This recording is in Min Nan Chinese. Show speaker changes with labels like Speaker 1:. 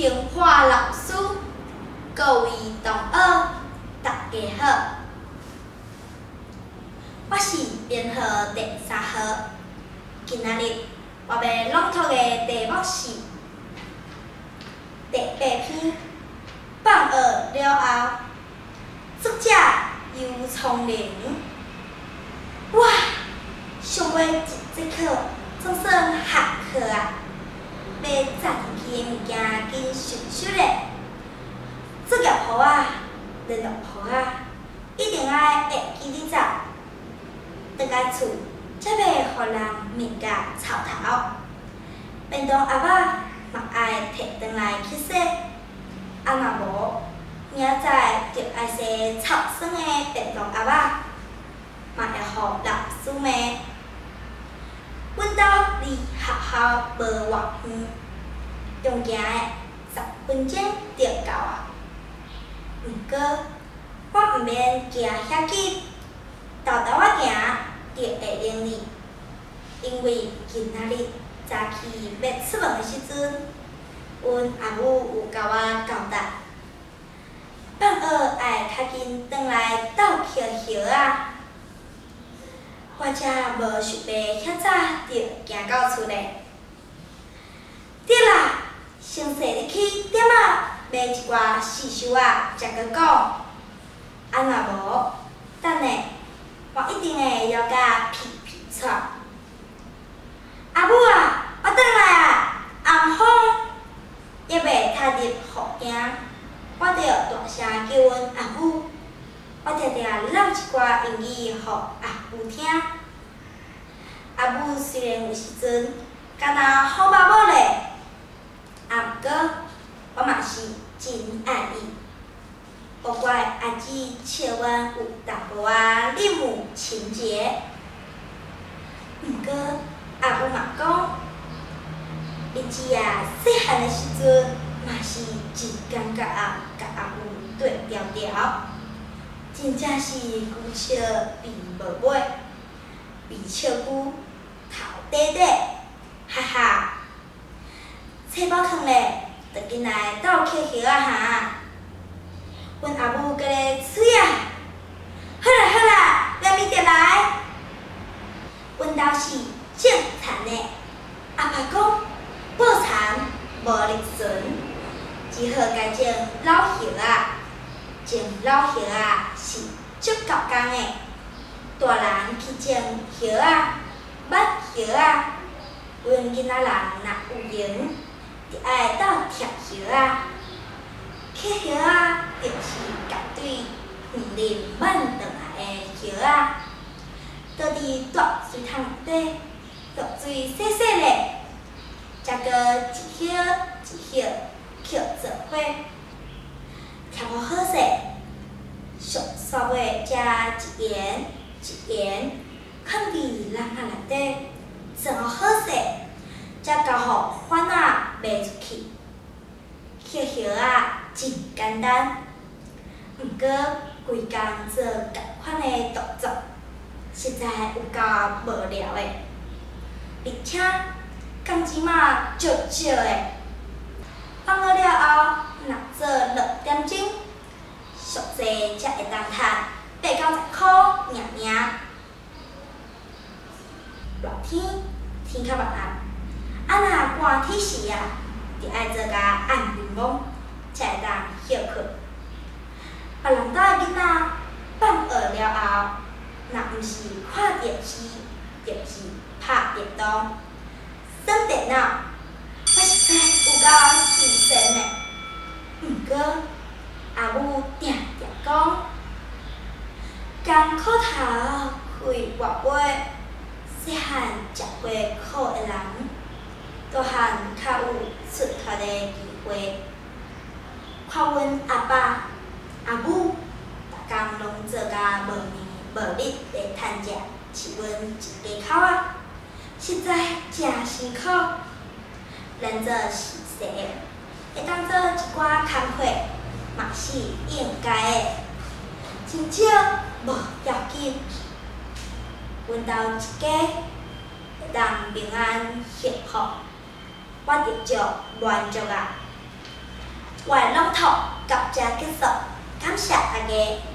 Speaker 1: 平華老師，各位同學，大家好，我是編號第三號。今仔日我欲朗讀的題目是第八篇《放學了後》，作者游聰玲。哇！上尾一節課總算下課啊！欲紮進去的物件緊收收咧，作業簿仔、聯絡簿仔，一定愛會記得紮，轉來厝才袂予人面共臭頭。便當盒仔嘛愛提轉來去洗，啊若無，明仔載就愛洗臭酸的便當盒仔，嘛會予老師罵。阮兜離學校無偌遠，用行的10分鐘就到啊。毋過，我毋免行遐緊，沓沓仔行就會用哩。因為今仔日早起欲出門的時陣，阮阿母有共我交代，放學愛較緊轉來鬥抾葉仔。我才無想欲遐早就行到厝咧。對啦，先踅入去店仔買一寡刺繡仔，才閣講。啊若無，等下我一定會枵甲皮皮剉。阿母啊，我轉來啊！紅風猶未踏入雨埕，我就大聲叫阮阿母。我定定嘮一寡英語予阿母聽。阿母雖然有時陣敢若虎爸母咧，啊毋過我嘛是真愛伊。無怪阿姊笑阮有淡薄仔戀母情結。毋過阿母嘛講，伊姊啊細漢的時陣嘛是真感覺啊，共阿母對調調。真正是牛笑鱉無尾，鱉笑牛頭短短，哈哈！書包囥咧，著緊來鬥抾葉仔哈！阮阿母閣咧催啊！好啦好啦，蜊麵著來。阮兜是種田的，阿爸講報田無日存，只好改種老葉仔。種老葉仔是足夠工的，大人去種葉仔、挽葉仔，阮囡仔人若有閒，就愛鬥摘葉仔。摘葉仔就是共對園林挽轉來的葉仔，倒佇大水桶內底，落水洗洗咧，才閣一葉一葉抾做伙。徛予好勢，上煞尾才一緣一緣，囥佇籃仔內底，裝予好勢，才交予販仔賣出去。抾葉仔真簡單，毋過規工做仝款的動作，實在有夠無聊的，而且工錢嘛足少的。放學了後，若做2點鐘，上濟才會當趁8、90箍爾爾。熱天，天較慢暗，啊若寒天時啊，就愛做甲暗暝暝，才會當歇睏。別人兜的囡仔放學了後，若毋是看電視，就是拍電動、耍電腦。我實在有夠氣神的，毋過阿母定定講，艱苦頭開外尾，細漢食過苦的人，大漢較有出脫的機會。看阮阿爸、阿母，逐工攏做甲無暝無日咧趁食，飼阮一家口仔，實在誠辛苦。咱做序細的，會當做一寡工課，嘛是應該的。真少無要緊，阮兜一家會當平安幸福，我就足滿足啊！我的朗讀到遮結束，感謝大家。